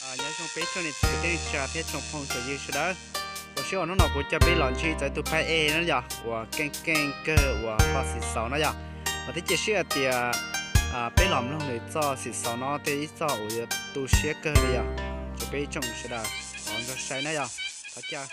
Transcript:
Nyob zoo peb tsoom niam txiv kwv tij neej tsa thiab tsoom phooj tsoom ywg sawv daws. Ua siab uas hnub no kuv coj peb los ntsib txog ib tug phab ej no yog uas keej keej kawg uas kho xim xaus no yog. Mas thiab cia siab hais tias peb los mloog nws txoj xim xaus no thiab ib txoj uas yuav tu siab kawg li yog. Ces peb ib tsoom sawv daws thov nrog saib na yog. Thov caw.